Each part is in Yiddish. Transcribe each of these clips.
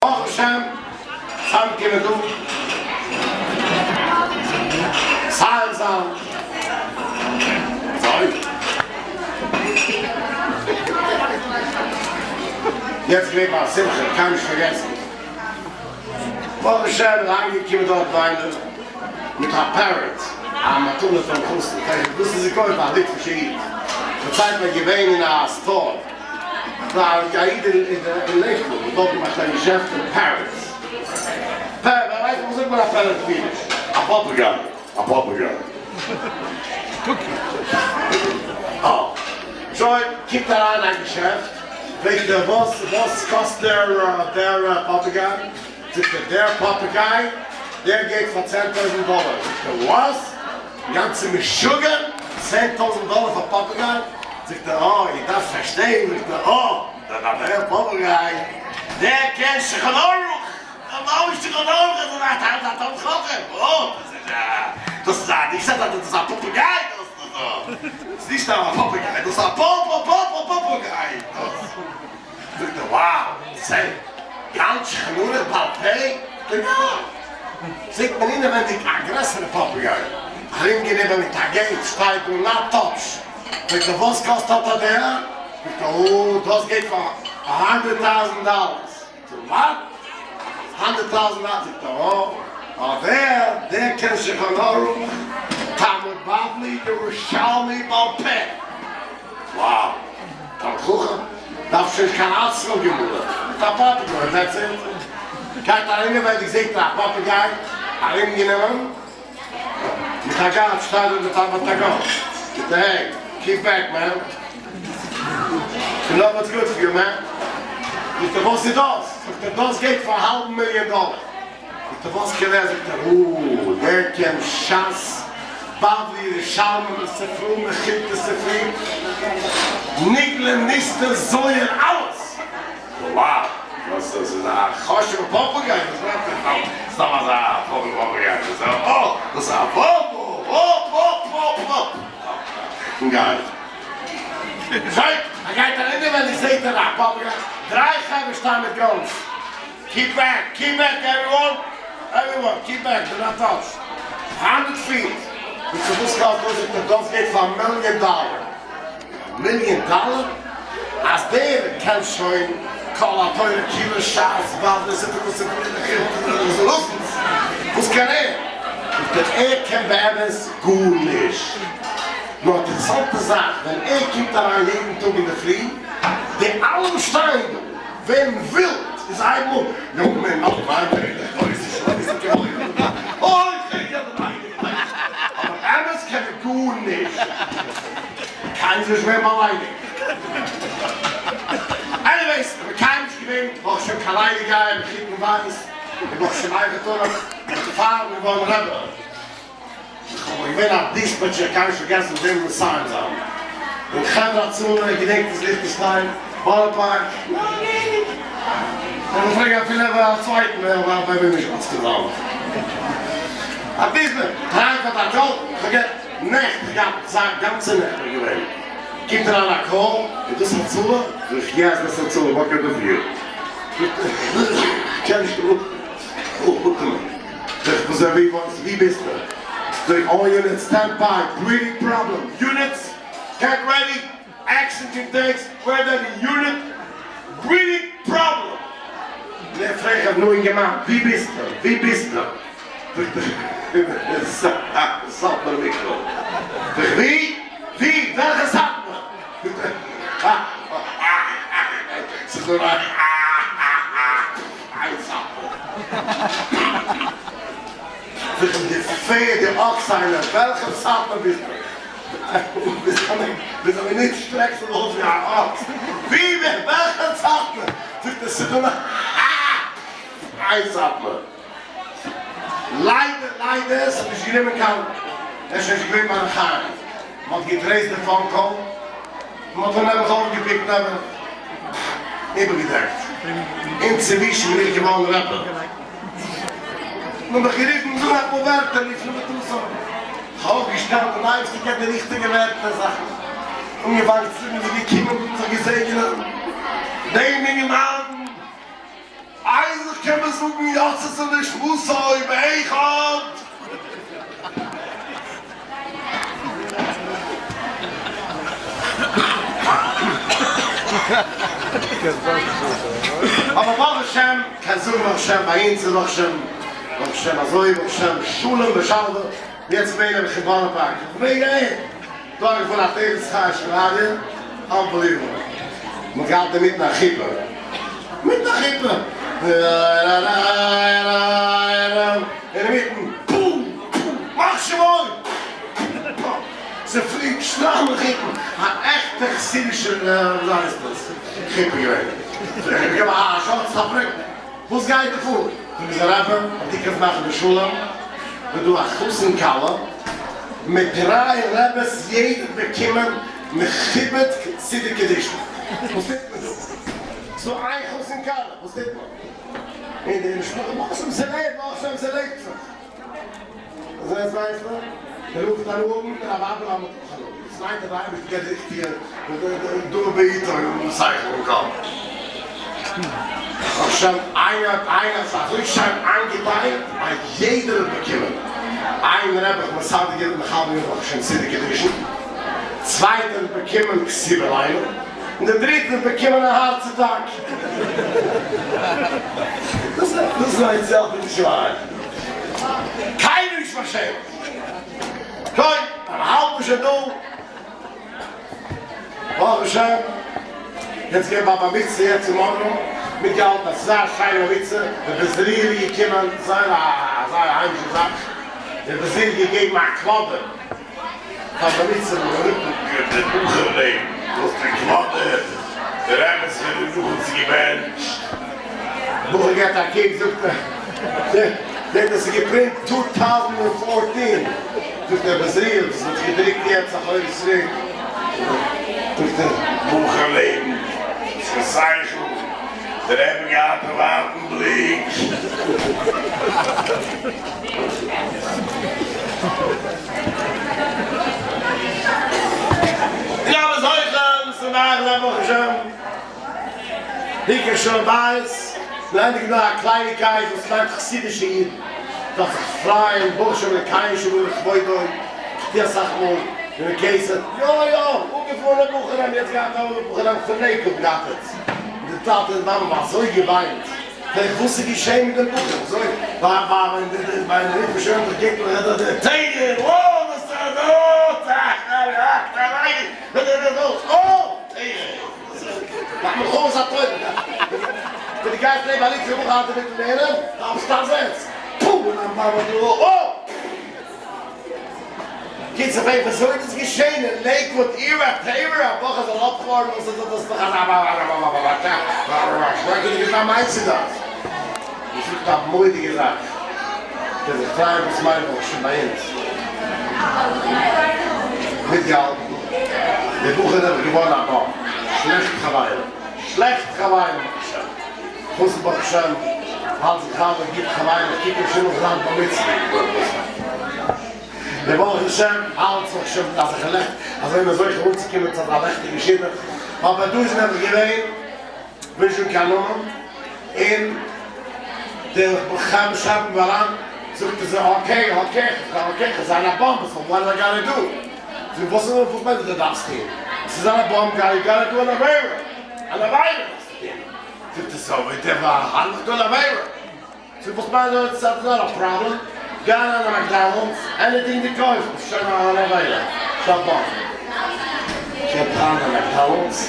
ברוך השם, צוזאמקומען דא, מסיים זיין, אזוי, יעצט געווען ביי א שמחה, קיינמאל נישט פארגעסן, ברוך השם איז אריינגעקומען דארט איינער מיט א parrot, א מתנה פונעם חתן, פרעג איך וואס איז געקויפט ביי א ליטווישע איד, פארציילט מיר געווען אין א store. א איד אין לעיקוואוד האט אויפגעמאכט א געשעפט אין parrots. ווער ווייסט וואס זאגט מען א parrot אויף אידיש? א פאפעגיי. א פאפעגיי. אה. שוין, קומט אריין א געשעפט, פרעגט ער וואס וואס קאסט דער דער פאפעגיי? זאגט ער דער פאפעגיי דער גייט פאר 10,000 דאלער. זאגט ער וואס? גאנצע משוגע? 10,000 דאלער פאר פאפעגיי? זאגט ער אה, איר דארפט פארשטיין, זאגט ער אה, דער דער פאפעגיי דער קען שולחן ערוך, ממש שולחן ערוך, איז א א א תלמיד חכם, אה, דאס איז א, דאס איז א, נישט א, דאס איז א פאפעגיי, דאס דאס איז נישט א פאפעגיי, דאס איז א פא פא פא פא פאפעגיי, דאס, זאגט ער wow, צען, גאנץ שולחן ערוך בעל פה? זאגט ער יא, זעט מען אינעווענדיג א גרעסערע פאפעגיי, ארומגענומען מיט א gate, שטייט do not touch. פרעגט ער וואס קאסט אט א דער? זאגט ער אה דאס גייט פאר א hundred thousand dollars. זאגט ער what? hundred thousand dollars? זאגט ער אה אה דער דער קען שולחן ערוך תלמוד בבלי ירושלמי בעל פה. wow תלמיד חכם דארף שוין נישט קיין ארטסקרול גמרא מיט א פאפיגיי that's it. גייט ארום זעט ער א פאפיגיי ארומגענומען. מיט א guard שטייט דארט מיט א מיט א gun. זאגט ער hey, keep back man. You know what's good for you man. זאגט ער וואס איז דאס? זאגט ער דאס גייט פאר א האלבן מיליאן דאלער. זאגט ער וואס קען ער? זאגט ער אה, דער קען שס, בבלי, ירושלמי, ספרא, מכילתא, ספרי, נגלה, נסתר, זוהר, אלעס! Wow! דאס איז א חשוב'ע פאפוגיי, דאס ווערט נישט סתם אזא פאפוגיי, דאס איז א אה, דאס איז א פאפאפאפאפאפאגיי. שוין, ער גייט ארום און זעהט ער א פאפוגיי, דריי חברה שטייען מיט guns, keep back, keep back everyone, everyone, keep back, do not touch, hundred feet, זאגט ער וואס קאסט דאס, זאגט ער דאס גייט פאר א מיליאן דאלער. מיליאן דאלער? אז דער קען שוין כל התורה כולה שס בבלי ספר וואס קען ער? זאגט ער ער קען באמת גארנישט. נאר אינטערעסאנטע זאך ווען ער קומט אריין יעדן טאג אינדערפרי די אלע וואס שטייען דא ווערן ווילד און זיי הייבן אן יאמען נאך מיין מלך אוי ס'איז שוין אוי אבער אמת קען ער גארנישט. קיינער איז נישט געווען באליידיגט. Anyways, איך בין קיינמאל נישט געווען, ברוך השם קיין ליידיגייער, מחותן ווייס, און ברוך השם אייוועלט אויך, מיט די פארן געווארן רבי. איך האב געווען א dispatcher, קיינמאל נישט פארגעסן מיט וועם מסיים זיין. און חברה הצלה, איך געדענק עס ליכטענשטיין, בארא פארק, און איך פרעג אפילו ביי א צווייטן ווער ביי וועם נישט מסכים זיין. א דיספעטשער, טראנק האט א קאל, כ'האב. נעכט געהאט זיין גאנצע נעכט איז געווען קומט אריין א call איז דאס הצלה? זאג איך yes דאס הצלה what can I do for you? קען נישט אטעמען זאג איך וואס ווי וואס ווי ביסטו? זאג איך all units stand by breathing problem units get ready action contains weather unit breathing problem. מער פרעג איך נו אינגערמאן ווי ביסטו? ווי ביסטו? סאטמאר מקווה. זאג איך ווי? ווי? וועלכע סאטמאר? זאגט ער איין סאטמאר. זאג איך די פערד די אקס איינער וועלכע סאטמאר ביסטו? ביז א מינוט שטרעקסט זיך אויס ווי א אקס, ווי וועלכע סאטמאר? זאגט ער ס'דא נאר איין סאטמאר. ליידער ליידער ס'האט נישט גענומען קיין ער איז שוין נישט געווען ביי חיים מ'האט געטרעיסט די phone call מ'האט אים נעבעך אויפגעפיקט נעבעך איבערגעדעקט אינצווישן בין איך געווארן רבי. נאר מיך גערופן זאגן אפאר ווערטער לפנים מטתו. כ'האב אויפגעשטעלט און אייבערשטער געבט די ריכטיגע ווערטער זאכן אנגעפאנגען צו זאגן זיך געקומען און זיך געזעגענען דעם אינגערמאן. איין זאך קען מען זאגן יצתה נשמתו באחד. אבער ברוך השם, קען זאגן ברוך השם ביי אונז איז ברוך השם, ברוך השם אזוי, ברוך השם שלום ושלווה, יעצט מעג איך אין בארא פארק, איך מעג אהין, דא האב איך געפונען א תיבת חי של אריה, אנבעליוועבל, מ'האט געהאלטן אינמיטן א חופה, אינמיטן א חופה, אינמיטן, פום! פום! מאך שמו! פום! ס'פליעט שנאל מחותן, א עכטע חסידישע ווי הייסט דאס חופה געווען, איך האב געגעבן א שארט סאפרעק, וואס גייט דא פאר? זאגן זיי רבי אויב דו קענסט מאכן די שלום וועט דא א חתן כלה מיט דריי רעבעס יעדער באקומען מכובד סידור קידושין, וואס טוט מען דא? ס'דא איין חתן כלה, וואס טוט מען? און די משפחה ברוך השם ס'לעבט ברוך השם ס'לעבט זיך. אזוי אז ווייסט מען, דער רב האט הנאה מיט הרב אברהם האט אויך הנאה, דאס מיינט אז דער אייבערשטער געבט די ריכטיגע דבר בעתו און שכל און קאפ. ברוך השם איינער האט איינער האט זיך אזוי שיין איינגעטיילט אז יעדער האט באקומען, איין רבי האט מסדר געווען מחבר געווען ברוך השם סידור קידושין, צווייטער האט באקומען כתובה ליינען, און דער דריטער האט באקומען א הארץ אטאק. דאס איז א יציאת נשמה. קיינער נישט פארשעמט. שוין, מען האלט מיר שוין דא. ברוך השם, יעצט געווען ביי בר מצוה יעצט אין מאנרא, מיטגעהאלטן אזא שיינע בר מצוה, דער בעזריאל איז געקומען, זייער א זייער א היימישע זאך, דער בעזריאל האט געגעבן א קוואדער פאר בר מצוה בחור. דער בחור לעבן, דו האסט א קוואדער, די רעבעצין האט דיר נאכן צו געבענטשט. בחור געט א קוק זאגט ער, זעט עס איז געפרינט טו טאוזענד און פארטין, זאגט ער בעזריאל דאס האט זיך געדריקט יעצט א חודש צוריק, זאגט ער. בחור לעבן, ס'איז שכל, די רבי געהאט א ווייטן בליק. און אלע זוכים צו מאכן א ברוך השם. עיקר שלום בית, לערנענדיג נאר א קלייניקייט וואס מיינט חסידישע אידן דארף זיך פרייען ברוך שם אלקינו שמלא כבודו, כ'טוה אסאך מאל אין די קעיס יא יא אפגעפארענע בחורים יעצט געהאט א בחורים פון לעיקוואד געהאט עטס און די טאטע און מאמע האבן אזוי געוויינט פרעג איך וואס איז געשען מיט דעם בחור אזוי ביי ביי די ריפוי שלמה געבט מען די טעג וואו וואס איז דאס? מאך מיך אויס א טובה. ווען דו גייסט לעבן א ליטווישע בחור האלט אינמיטן לערנען, כאפסטו א זעץ. פו! און דיין מאמע דא אוי! קיצור פרעג איך וויאזוי איז דאס געשען אין לעיקוואד עיר התורה א בחור זאל אפפארן וואס איז דאס דאך אזא שרעקעדיגע זאך מיינסטו דאס? און זאגט א מורא'דיגע זאך, קען זיך פרייען וואס מיינט ברוך השם ביי אונז מיטגעהאלטן. דער בחור איז נעבעך געווארן א באם, שלעכט חברים, שלעכט חברים ברוך השם, חתן ברוך השם האלט זיך אלע גוט חברים, איך קוק אים שוין נאך זיין בר מצוה, דער ברוך השם האלט זיך שוין מיט אזעלכע לעכט, אזוי איז מען זוכה אנצוקומען צו אזא לעכטיגן שידוך, אבער דא איז נעבעך געווען וויזשען קיין נאמען, און דער בחור שרייבט מיר אריין, זאגט ער זיי okay okay okay כ'זיין א bum so what do I gotta do? זאג וואס איז וואס מיינט דו דארפסט טון? צו זיין א bum gotta gotta do אן עבירה! אן עבירה דארפסטו טון! זאגט ער so וועט ער ווארהאנד איך טון אן עבירה! זאג וואס מיינט דו ס'איז not a problem גיי אריין אין McDonald's anything דו קויפסט איז שוין אן עבירה ביסט א bum גייט אריין אין McDonald's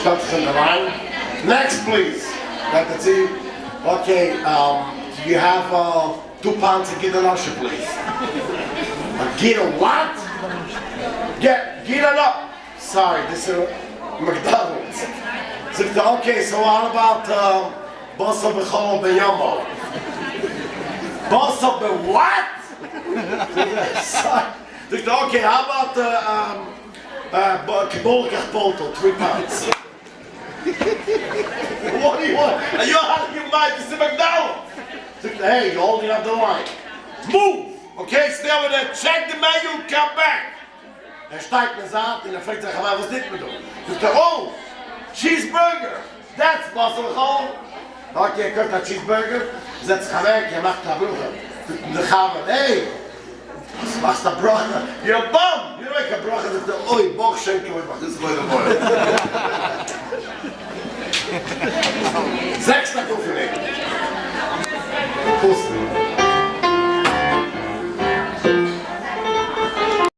שטעלט זיך אין די line next please גייט ער צו okay do you have two pounds of גיד הנשה please. א גיד what? גיד הנ. sorry this איז McDonald's. זאגט ער okay so what about בשר בחלב ביומו. בשר ב what? זאגט ער okay how about קבלקח פאלטא three pounds. What do you want? Are you out of your mind? This איז McDonald's! זאגט ער hey you holding up the line. Move! Okay stay over there check the menu come back! ער שטייט אין די זייט און ער פרעגט זיין חבר וואס טוט מען דא? זאגט ער oh! Cheese burger! That's בשר בחלב! Okay, ער קויפט א cheese burger, זעצט זיך אוועק, ער מאכט א ברכה, זאגט אים דער חבר, hey! וואס מאכסט א ברכה? You're a bum! You don't make a ברכה, זאגט ער, אוי, ברוך שם כבוד מלכותו כבוד המלך. זעקסט א קאפי.